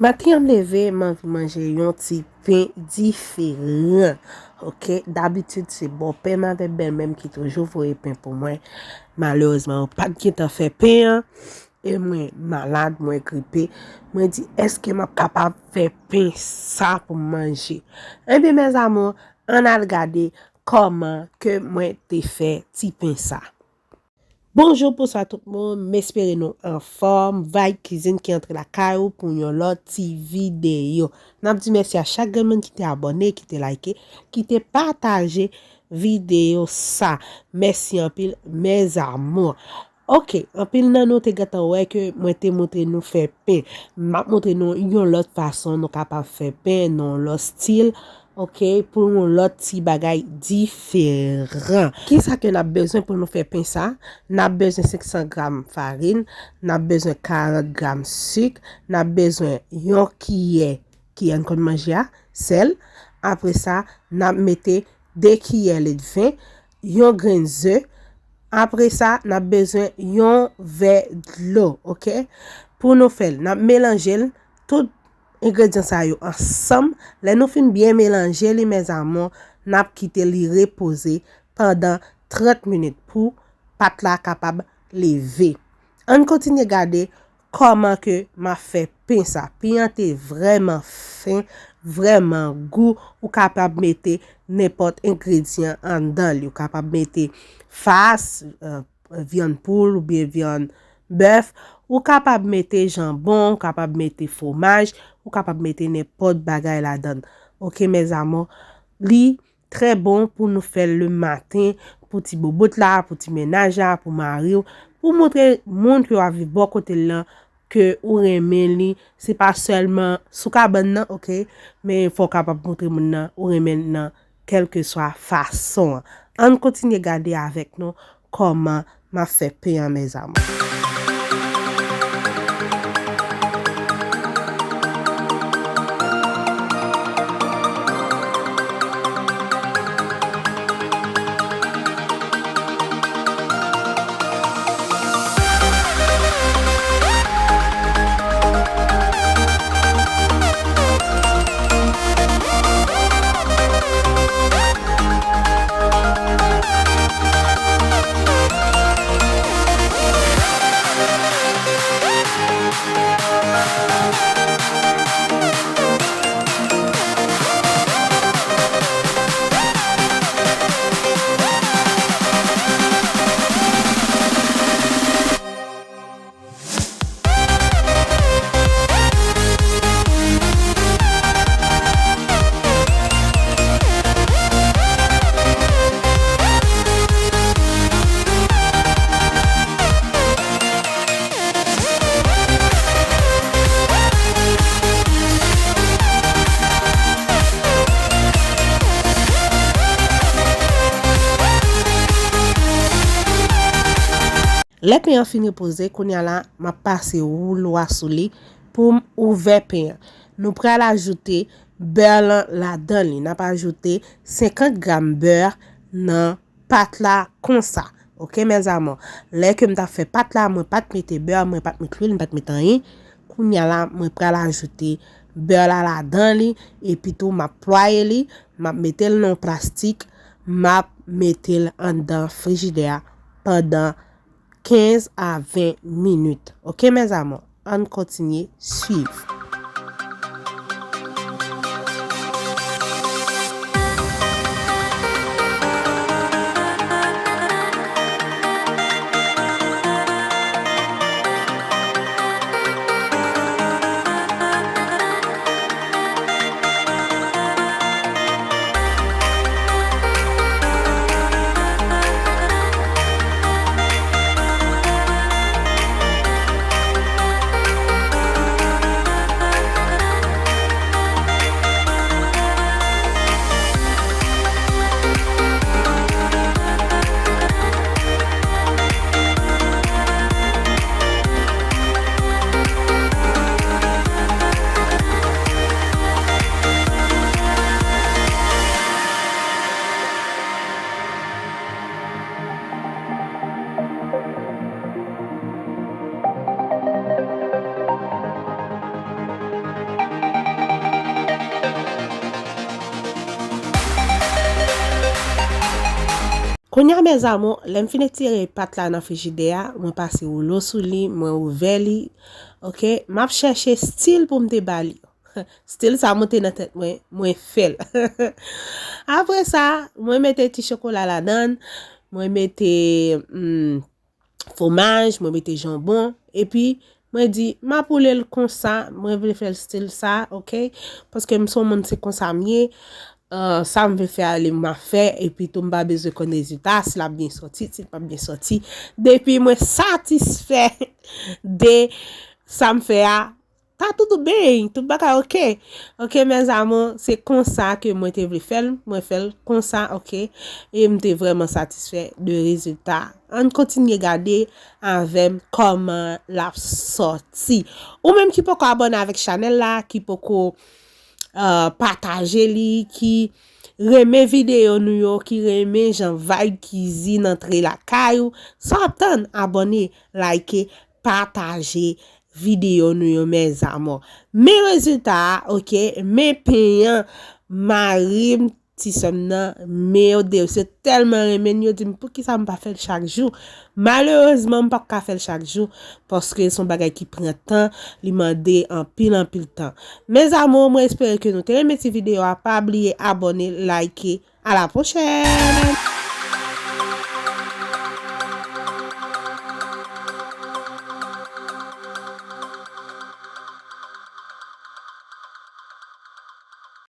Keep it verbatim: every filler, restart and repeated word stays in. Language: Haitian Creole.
Maten an m leve, m anvi manje yon ti pen diferan. Oke, dabitid se bòpè m avèk bèlmè m ki toujou voye pen pou mwen. Malerezman, yo pa t gentan fè pen an. E mwen malad, mwen gripe. Mwen di, èske m ap kapab fè pen sa pou m manje? Ebyen, mes amours, ann al gade kòman ke mwen te fè ti pen sa. Bonjou, bonswa tout moun, m espere nou anfòm. Vibe Cuisine ki antre lakay ou pou yon lòt ti videyo. N ap di mèsi a chak grenn moun ki te abòne, ki te like, ki te pataje videyo sa. Mèsi anpil, mes amours. Oke, anpil nan nou te gentan wè ke mwen te montre nou fè pen. M ap montre nou yon lòt fason nou kapab fè pen, nan yon lòt stil, oke, pou yon lòt ti bagay diferan. Kisa ke n ap bezwen pou nou fè pen sa? N ap bezwen senk san gram farin, n ap bezwen karant gram sik, n ap bezwen yon kiyè, kiyè n konn manje a, sèl. Apre sa, n ap mete de kiyè ledven, yon grenn ze. Apre sa, n ap bezwen yon vè dlo, oke? Pou nou fè l, n ap melanje l, tout engredyan sa yo ansanm. Lè nou fin byen melanje li, mes amours, n ap kite li repoze pandan trant minit pou pat la kapab leve. Ann kontinye gade kòman ke m ap fè pen sa. Pen an te vrèman fen, vrèman gou. Ou kapab mete nenpòt engredyan anndan li. Ou kapab mete fas, eh, vyann poul oubyen vyann bèf. Ou kapab mete janbon, ou kapab mete fwomaj, ou kapab mete nenpòt bagay ladan l. Oke, mes amours, li trè bon pou nou fè l le maten, pou ti boubout la, pou ti mennaj la, pou mari w, pou montre moun ke w ap viv bò kote l lan ke ou renmen li. Se pa sèlman sou kabann nan, oke, men fò w kapab montre moun nan ou renmen l nan kèlkeswa fason an. Ann kontinye gade avèk nou kòman m ap fè pen an, mes amours. Lè pen an fin repoze, kounye a la, m ap pase woulo a sou li pou m ouvè pen an. Nou pral ajoute bè lan ladan li. N ap ajoute senkant gram bè nan pat la konsa. Oke, mes amours. Lè ke m t ap fè pat la, mwen pa t mete bè, mwen pa t met lwil, mwen pa t met anyen. Kounye a la, mwen pral ajoute bè la ladan li, epi tou m ap plwaye li, m ap mete l nan yon plastik, m ap mete l anndan frijidè a pandan kenz a ven minit. Oke, mes amours, ann kontinye swiv. Kounye a, mes amours, lè m fin etire pat la nan frijidè a, mwen pase woulo sou li, mwen ouvè li. Ok, m ap chèche stil pou m te ba li. Stil sa monte nan tèt mwen, mwen fè l. Apre sa, mwen mete ti chokola ladan l, mwen mete hmm, fwomaj, mwen mete janbon, epi mwen di, m ap woule l konsa, mwen vle fè l stil sa, ok? Paske m se yon moun, se konsa m ye. Uh, sa m vle fè a, li m ap fè, epi tou m pa bezwen konn rezilta, si l ap byen sòti, si l p ap byen sòti. Depi mwen satisfè de sa m fè a, ta tout byen, tout bagay ok. Ok, mes amours, se konsa ke mwen te vle fè l, mwen fè l konsa, ok. E m te vrèman satisfè de rezilta. Ann kontinye gade avè m kòman l ap sòti. Ou menm ki poko abòne avèk chanèl la, ki poko uh, pataje li, ki renmen videyo nou yo, ki renmen jan vibe kizin antre lakay ou, sa w ap tann, abòne, like, pataje videyo nou yo, mes amours. Men rezilta a, ok, men pen an, mari m, ti sè m nan, men yo de, se tèlman renmen l, yo di m, poukisa m pa fè l chak jou? Malerezman, m p ap ka fè l chak jou, paske se yon bagay ki pran tan, li mande anpil, anpil tan. Mes amours, mwen espere ke nou te renmen ti videyo a. Pa bliye abòne, like. À la prochaine!